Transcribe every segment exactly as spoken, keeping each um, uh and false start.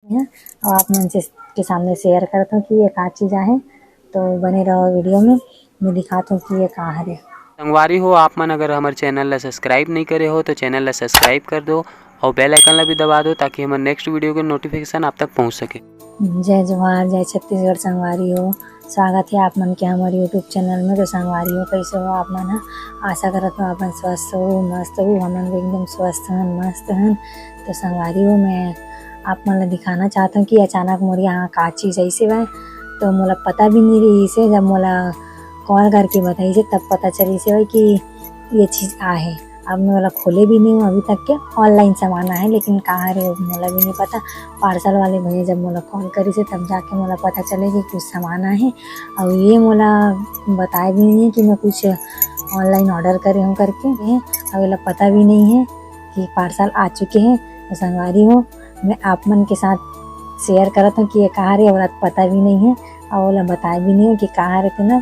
अउ आप मन से, के सामने share करत हूँ कि ये का चीज आहे। तो बने रहो video में, मैं दिखात हूँ कि ये का हरे। संगवारी हो, आप मन अगर हमर channel ला subscribe नहीं करे हो तो channel ला subscribe कर दो और bell icon ला भी दबा दो, ताकि हमर next video के notification आप तक पहुँच सके। जय जोहार, जय छत्तीसगढ़ संगवारी हो, स्वागत है आप मन के हमर YouTube channel में। तो संगवारी हो, कैसे हो आप मन ह? आशा करत हो आप मन स्वस्थ हो, मस्त हो। हमन भी एकदम स्वस्थ हन, मस्त हन। तो संगवारी हो, मैं आप मन ला दिखाना चाहत हूँ कि अचानक मोर यहाँ का चीज अइसे हवय, तो मोला पता भी नहीं रहिस हे। जब मोला call करके बताइस हे, तब पता चलिस हे कि ये चीज आहे। अब मैं ओला खोले भी नहीं हूँ अभी तक के, online सामान आहे, लेकिन का हरे वो मोला भी नहीं पता। Parcel वाले भैया जब मोला call करिस हे, तब जाके मोला पता चले कि कुछ सामान आहे। अउ ये मोला बताए भी नहीं हे कि मैं कुछ online order करे हूँ करके, अउ एला पता भी नहीं हे कि parcel आ चुके हे। तो संगवारी हो, मैं आप मन के साथ share करत हूँ कि ये का हरे, ओला पता भी नहीं हे अउ ओला बताए भी नहीं हूँ कि का हरे। तो ना,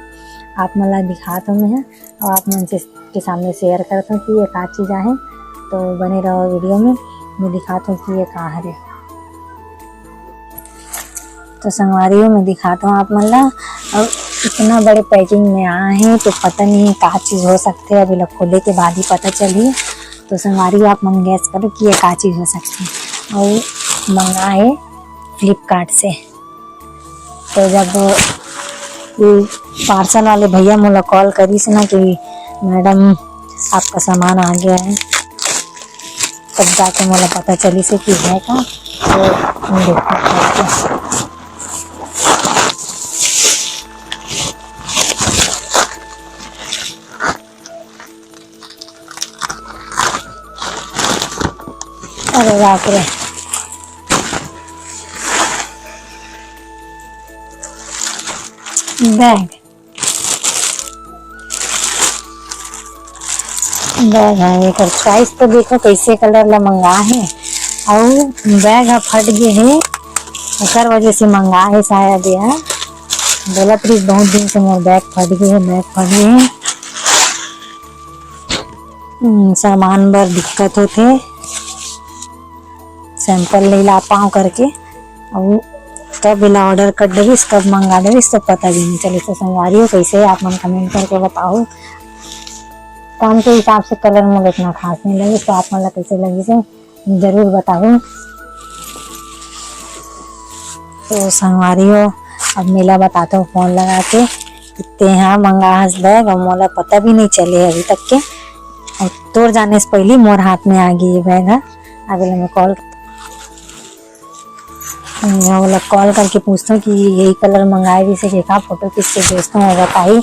आप मन ला दिखात हूँ मैं ह, अउ आप मन से, के सामने share करत हूँ कि ये का चीज आहे। तो बने रहो video में, मैं दिखात हूँ कि ये का हरे। तो संगवारी हो, मैं दिखात हूँ आप मन ला। अउ इतना बड़े packing में आए हे, तो पता नहीं का चीज हो सकथे। अब एला खोले के बाद ही पता चलही। तो संगवारी हो, आप मन guess करो कि ये का चीज हो सकथे। अउ मंगा हे Flipkart से। तो जब ये parcel वाले भैया मोला call करिस ना कि madam, आपका सामान आ गया है, तब जाके मोला पता चलिस हे कि है का। तो हम देखते हैं। अरे बाप रे, bag। Bag हे, एकर choice तो देखो, कैसे colour ला मंगा हे, अउ bag ह फट गे हे, ओकर वजह से मंगा हे शायद। ये बोलत रहिस बहुत दिन से, मोर bag फट गे हे, bag फट गे हे। हम्म, सामान बर दिक्कत होथे, sample नहीं ला पाऊँ करके। अउ कब एला order कर डरिस, कब मंगा डरिस, तो पता भी नहीं चलिस। तो संगवारी हो, कैसे आप मन comment करके बताओ। काम के हिसाब से colour मोला इतना खास नहीं लगिस, तो आप मन ला कैसे लगिस हे, जरूर बताओ। तो संगवारी हो, अब मैं एला बताथों phone लगा के कि तेहा मंगा हस bag, अउ मोला पता भी नहीं चले अभी तक के। अउ तोर जाने से पहिली मोर हाथ में आ गे ये bag ह। अब एला मैं call, मैं ओला call करके पूछथों कि यही colour मंगाए रहिस हे का, photo खींच के भेजथों, वो बताही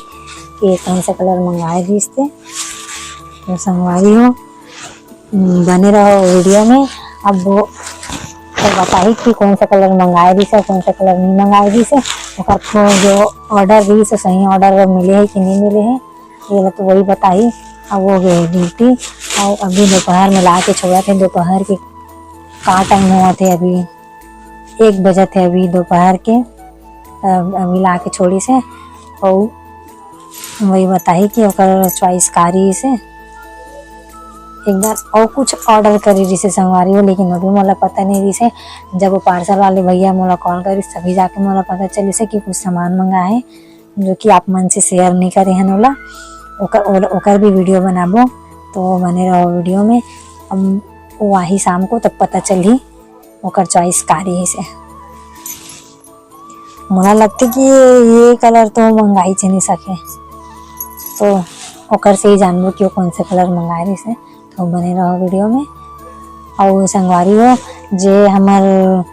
कि कौन सा colour मंगाए रहिस हे। तो संगवारी हो, बने रहो video में। अब वो तो बताही कि कौन सा colour मंगाए रहिस हे, कौन सा colour नहीं मंगाए रहिस हे। ओकर जो order रहिस हे, सही order मिले हे कि नहीं मिले हे, ये ला तो वही बताही। अब वो गे duty, अउ अभी दोपहर में ला के छोड़त हे। दोपहर के का time होवत हे, अभी एक बजत हे अभी दोपहर के। अब अभी ला के छोड़िस हे, अउ वही बताही कि ओकर choice का रहिस हे। एक बार अउ कुछ order करे रहिस हे संगवारी हो, लेकिन अभी मोला पता नहीं रहिस हे। जब वो parcel वाले भैया मोला call करिस, तभी जाके मोला पता चलिस हे कि कुछ सामान मंगाए हे, जो कि आप मन से share नहीं करे हन ओला। ओकर, ओल-, ओकर भी video बनाबो, तो बने रहो video में। अब वो आही शाम को, तब पता चलही ओकर choice का रहिस हे। मोला लगथे कि ये, ये colour तो मंगाई च नहीं सके, तो ओकर से ही जानबो कि वो कौन से colour मंगाए रहिस हे। तो बने रहो video में। अउ संगवारी हो, जे हमर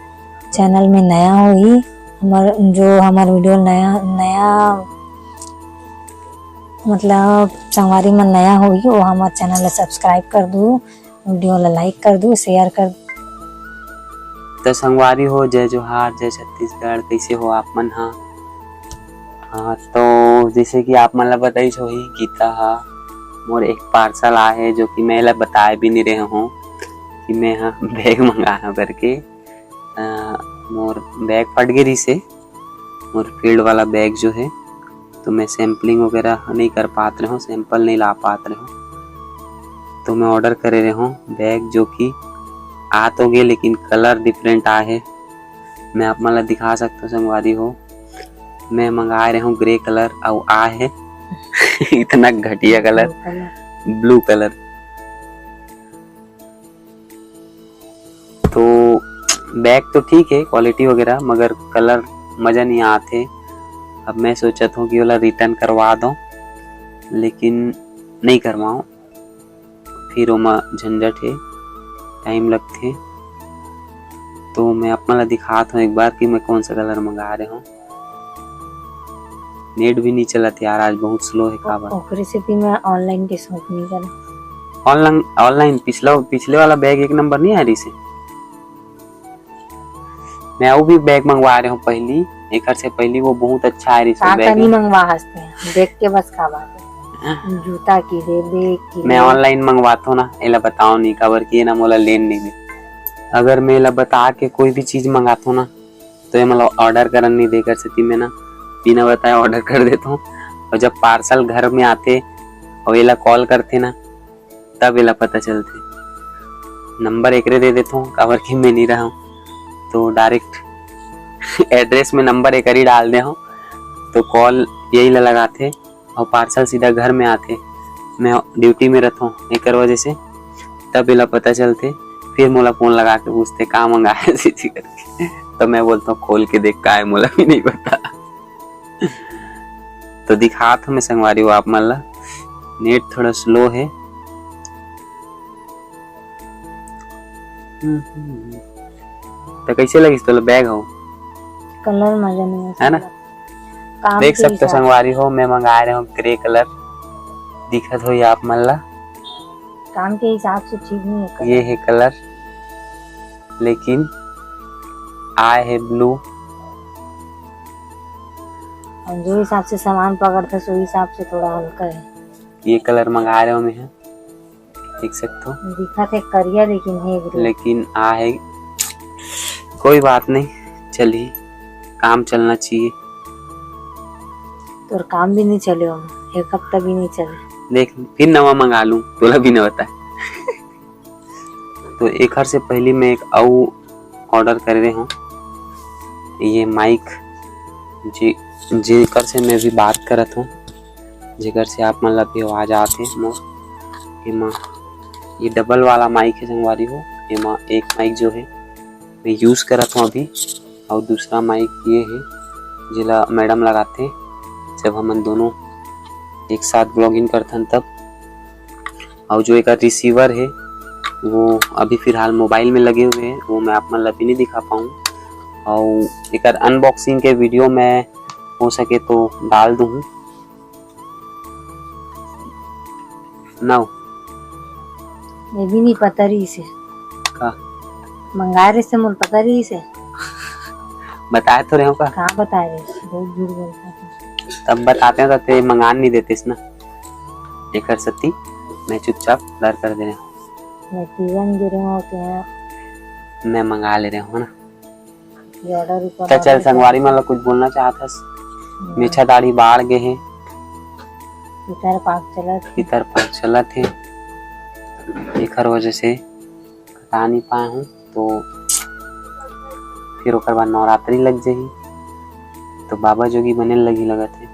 channel में नया होही, हमर, जो हमर video नया, नया, मतलब संगवारी मन नया होही, वो हमर channel ला subscribe कर दू, video ला like कर दू, share कर दू। तो संगवारी हो, जय जोहार, जय छत्तीसगढ़, कैसे हो आप मन हा? हाँ, तो जैसे कि आप मन ला बताइस होही, गीता हा मोर एक parcel आए हे, जो कि मैं एला बताए भी नहीं रहे हूँ कि मैं हा bag मंगाए हूँ करके। अ, मोर bag फट गे रहिस हे, मोर field वाला bag जो है, तो मैं sampling वगैरह नहीं कर पात रहे हूँ, sample नहीं ला पात रहे हूँ। तो मैं order करे रहे हूँ bag, जो कि आ तो गे, लेकिन colour different आए हे। मैं आप मन ला दिखा सकथों संगवारी हो, मैं मंगाए रहे हूँ ग्रे कलर, अउ आए हे इतना घटिया कलर, ब्लू कलर। तो बैग तो ठीक है, क्वालिटी वगैरह, मगर कलर मजा नहीं आते। अब मैं सोचत हूँ कि ओला रिटर्न करवा दो, लेकिन नहीं करवाओ, फिर ओमा झंझट है, टाइम लगथे। तो मैं आप मन ला दिखात हूँ एक बार कि मैं कौन सा कलर मंगा रहे हूँ। नेट भी नहीं चलत यार, आज बहुत स्लो है काबर। ओकरे सेती मैं ऑनलाइन के शौक नहीं करा। ऑनलाइन, ऑनलाइन पिछला, पिछले वाला बैग एक नंबर नहीं आ रही से। मैं अउ भी बैग मंगवा रहे हूँ पहली, एकर से पहली वो बहुत अच्छा आ रही से का बैग। का नहीं मंगवा हंसते हैं, देख के बस का बात है। जूता की दे, बैग की मैं दे। ऑनलाइन मंगवात हूँ ना, एला बताओ नहीं काबर कि ये ना मोला लेन नहीं दे। अगर मैं एला बता के कोई भी चीज मंगात हूँ ना, तो ये मतलब ऑर्डर करन नहीं दे, कर सेती मैं ना बिना बताए ऑर्डर कर देता हूँ। और जब पार्सल घर में आते और एला कॉल करते ना, तब एला पता चलते। नंबर एकरे दे देता हूँ, काबर कि मैं नहीं रहा हूँ, तो डायरेक्ट एड्रेस में नंबर एकर ही डाल दे हूँ, तो कॉल यही ला लगाते और पार्सल सीधा घर में आते। मैं ड्यूटी में रहता हूँ, एकर वजह से तब एला पता चलते। फिर मोला फोन लगा के पूछते, "का मंगाए?" ऐसे ऐसे करके। तो मैं बोलता हूँ, "खोल के देख का है, मोला भी नहीं पता।" तो दिखात हूँ मैं संगवारी हो आप मन ला, नेट थोड़ा स्लो है। तो कैसे लगिस तोला बैग हो? कलर मजा नहीं है ना? काम देख के सकते हो हिसाब से। संगवारी हो, मैं मंगाए रहे हूँ ग्रे कलर, दिखत होही आप मन ला। काम के हिसाब से ठीक नहीं है कलर। ये है कलर, लेकिन आए है ब्लू। और जो हिसाब से सामान पकड़ता है, उस हिसाब से थोड़ा हल्का है। ये कलर मंगाए रहे हो मैं, देख सकते हो। दिखत है करिया, लेकिन है ग्रे। लेकिन आ है, कोई बात नहीं, चलिए, काम चलना चाहिए। तोर काम भी नहीं चले, हम एक हफ्ता भी नहीं चले। देख, फिर नवा मंगा लूं, तोला भी नहीं बता। तो एकर से पहले मैं एक अउ ऑर्डर करे रहे हूँ, ये माइक, जे, जेकर से मैं भी बात करत हूँ, जेकर से आप मन ला भी आवाज आत हे मोर। एमा ये डबल वाला माइक है संगवारी हो, एमा एक माइक जो है मैं यूज करत हूँ अभी, और दूसरा माइक ये है जेला मैडम लगाथे, जब हमन दोनों एक साथ ब्लॉगिंग करथन तब। और जो एकर रिसीवर है वो अभी फिलहाल मोबाइल में लगे हुए हैं, वो मैं आप मन ला भी नहीं दिखा पाऊँ। और एकर अनबॉक्सिंग के वीडियो मैं हो सके तो डाल दूँ। ना हो। ये भी नहीं पता रही से। का? मंगाए रहे से मोला पता रही से। बताए तो रहे हो का? कहाँ बताए रहे से? बहुत झूठ बोलता है। तब बताते हैं तो तेरे मंगान नहीं देते इस ना। एकर सेती मैं चुपचाप डर कर दे रहे हूँ। मैं तीवन गिरे हो के यहाँ। मैं मंगा ले रहे हूँ ना। ये ऑर्डर ऊपर त चल, ऑर्डर संगवारी मन ला कुछ बोलना चाहत हस? ना। मेछा दाढ़ी बाढ़ गे हे। पितर पाक चलत हे। पितर पाक चलत हे। एखर वजह से कटा नहीं पाए हूँ, तो फिर ओकर बाद नवरात्रि लग जाही, तो बाबा जोगी बने लगही लगत हे।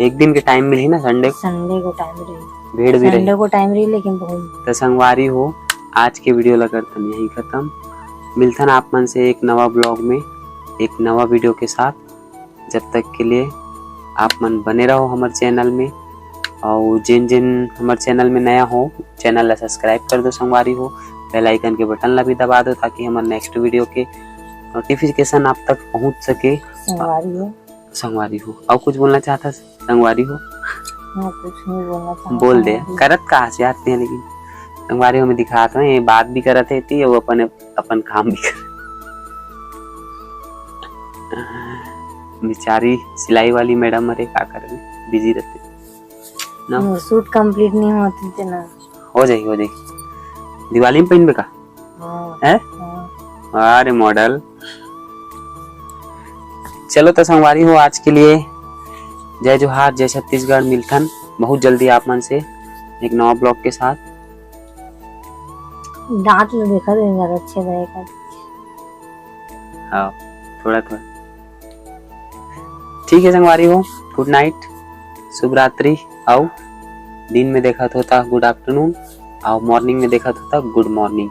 एक दिन के टाइम मिलही ना, संडे को? संडे को टाइम रही। भीड़ भी रही। संडे को टाइम रही, लेकिन बहुत। तो संगवारी हो, आज के वीडियो ला करथन यही खत्म। मिलथन आप मन से एक नवा ब्लॉग में, एक नवा वीडियो के साथ। जब तक के लिए आप मन बने रहो हमर चैनल में, और जिन जिन हमर चैनल में नया हो, चैनल ला सब्सक्राइब कर दो संगवारी हो, बेल आइकन के बटन ला भी दबा दो, ताकि हमर नेक्स्ट वीडियो के नोटिफिकेशन आप तक पहुंच सके। संगवारी हो। संगवारी हो, और कुछ बोलना चाहता संगवारी हो? मैं कुछ नहीं बोलना चाहता बोल दे। हूँ। करत का हंस जाते हैं, लेकिन संगवारी हो मैं दिखात हूँ, ये बात भी करत है थी, वो अपन, अपन काम भी कर। बेचारी सिलाई वाली मैडम हरे का करे, बिजी रहते ना। मोर सूट कंप्लीट नहीं होते थे ना। हो जाही, हो जाही। दिवाली में पहनबे का? हाँ। हैं? हाँ। अरे मॉडल। चलो तो संगवारी हो, आज के लिए जय जोहार, जय छत्तीसगढ़। मिलथन बहुत जल्दी आप मन से एक नवा ब्लॉग के साथ। दांत लो देखा दे यार, अच्छे रहेगा। हाँ। थोड़ा थोड़ा। ठीक है संगवारी हो, गुड नाइट, शुभ रात्रि। अउ दिन में देखत हो त गुड आफ्टरनून, अउ मॉर्निंग में देखत हो त गुड मॉर्निंग।